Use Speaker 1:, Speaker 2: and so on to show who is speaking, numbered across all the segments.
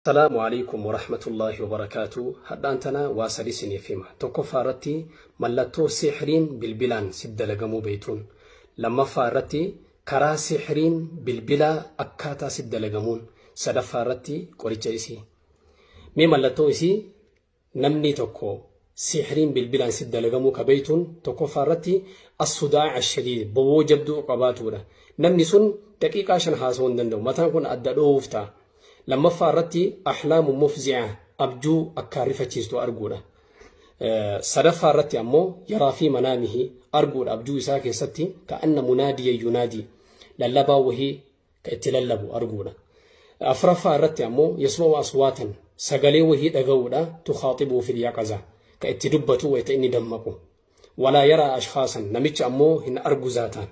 Speaker 1: Assalaamu Aleykum Warahmatullaahi Wabarakaatu Hadhaan tana waa sadi isiniif hima. Tokkoffaa irratti mallattoo sihriin bilbilaan sit dalagamuu beeytuun. Lammaffaa irratti karaa sihriin bilbilaa akkaataa sit dalagamuun. Sadaffaa irratti qoricha isii. Mee mallattoo isii Namni tokko sihriin bilbilaan sit dalagamuu ka beeytuun tokkoffaa irratti as-sudaa'a ash-shadiid bowwoo jabduu qabaatuudha. Namni sun daqiiqaa 5 haasawuu hin danda'u. Mataan kun adda dhoohuuf ta'a. Lammaffaa irratti ahlaamu mufzi'a abjuu akkaan rifachiistu arguudha. Sadaffaa irratti ammoo yaraa fi manaamihi arguudha abjuu isaa keessatti ka'anna munaadiya yunaadii lallabaa wahii ka itti lallabu arguudha. Afraffaa irratti ammoo yasma'u aswaatan sagalee wahii dhaga'uudha tukhaaxibuu fil yaqaza ka itti dubbatu wayta inni dammaqu. Walaa yaraa ashkhaasan namicha ammoo hin argu zaataan.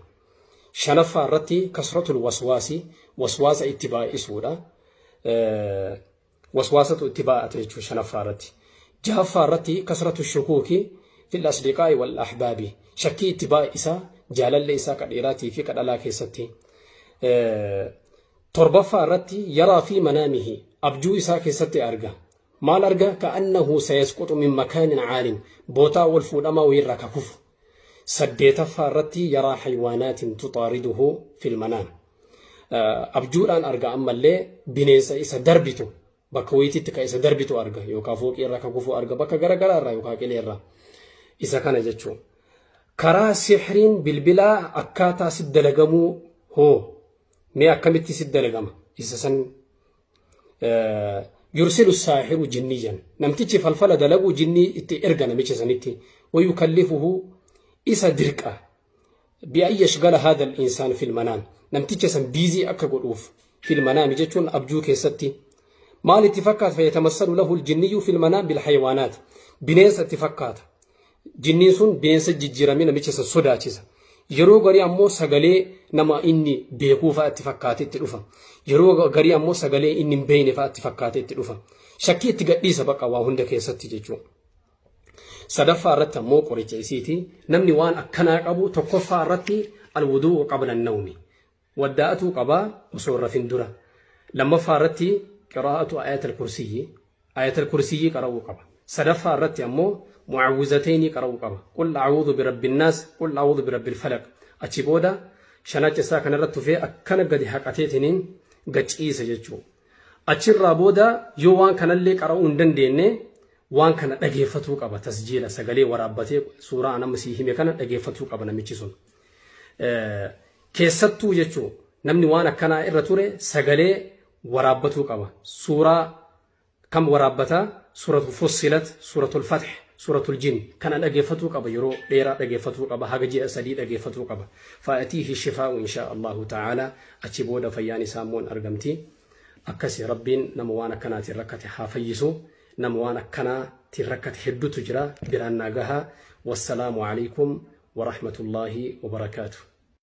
Speaker 1: Shanaffaa irratti kasratul waswaasi waswaasa itti baay'isuudha. Waswaasatu itti baay'ata jechuudha shanaffaa irratti. Jahaffaa irratti kasratu shukuuki fil asdiqaa'i wal ahbaabi. Shakkii itti baay'isa jaalallee isaa ka dhiiraatii fi ka dhalaa keessatti. Torbaffaa irratti yaraa fi manaamihi abjuu isaa keessatti arga. Maal arga? Ka'annahu sayasquxu min makaanin caalin bootaa wal fuudhamaa wayiirraa ka kufu. Saddeetaffaa irratti yaraa haywaanaatin tuxaariduhu fil manaam. Abjuudhaan arga ammallee bineensa isa darbitu bakka wayiititti ka isa darbitu arga yookaan fooqii irraa ka kufu arga bakka garagaraa irraa yookaan qilee irraa isa kana jechuun. Karaa sihriin bilbilaa akkaataa si dalagamuu hoo mee akkamitti si dalagama isa san yursilu saahiru jinniyyan namtichi falfala dalagu jinnii itti erga namicha sanitti wayukallifuhu isa dirqa bi'an yashgala haadha al-insaan fil manaam namticha san biizii akka godhuuf fil manaami jechuun abjuu keessatti maal itti fakkaata fayyatamassalu lahu al-jinniyyu fil manaam bil hayawaanaat bineensa itti fakkaata jinniin sun bineensa jijjiiramee namicha san sodaachisa yeroo garii ammoo sagalee nama inni beekuu fa'a itti fakkaatee itti dhufa yeroo garii ammoo sagalee inni hin beekne fa'a itti fakkaatee itti dhufa shakkii itti gadhiisa baqa waa hunda keessatti jechuudha. Sadaffaa irratti ammoo qoricha isiiti. Namni waan akkanaa qabu tokkoffaa irratti alwudu'u qabla nawmi. Waddaa'atuu qaba osoo hin rafin dura. Lammaffaa irratti qiraa'atu ayatal kursiyyi. Ayatal kursiyyi qara'uu qaba. Sadaffaa irratti ammoo mu'awwizataynii qara'uu qaba. Qul a'uudhu birabbin naas, qul a'uudhu birabbil falaq. Achi booda shanacha isaa kanarratti tufee akkana gadi haqateetiniin gaciisa jechuudha. Achirraa booda yoo waan kanallee qara'uu hin dandeenye waan kana dhageeffatuu qaba tasjiila sagalee waraabbatee suuraa an amma sii hime kana dhageeffatuu qaba namichi sun. Keessattuu jechuun namni waan akkanaa irra ture sagalee waraabbatuu qaba. Suuraa kam waraabbataa? Suuratul Fussilat, Suuratul Fath, Suuratul Jin kana dhageeffatuu qaba yeroo dheeraa dhageeffatuu qaba haga ji'a sadii dhageeffatuu qaba. Fa'atiihi shifaa'u inshaa Allahu ta'ala achi booda fayyaan isaa immoo argamti. Akkasi Rabbiin nama waan akkanaatiin rakkate haa fayyisu. Nama waan akkanaatiin rakkate hedduutu jira biraan naa gahaa. Wassalaamu alaikum warahmatullaahi wabarakaatu.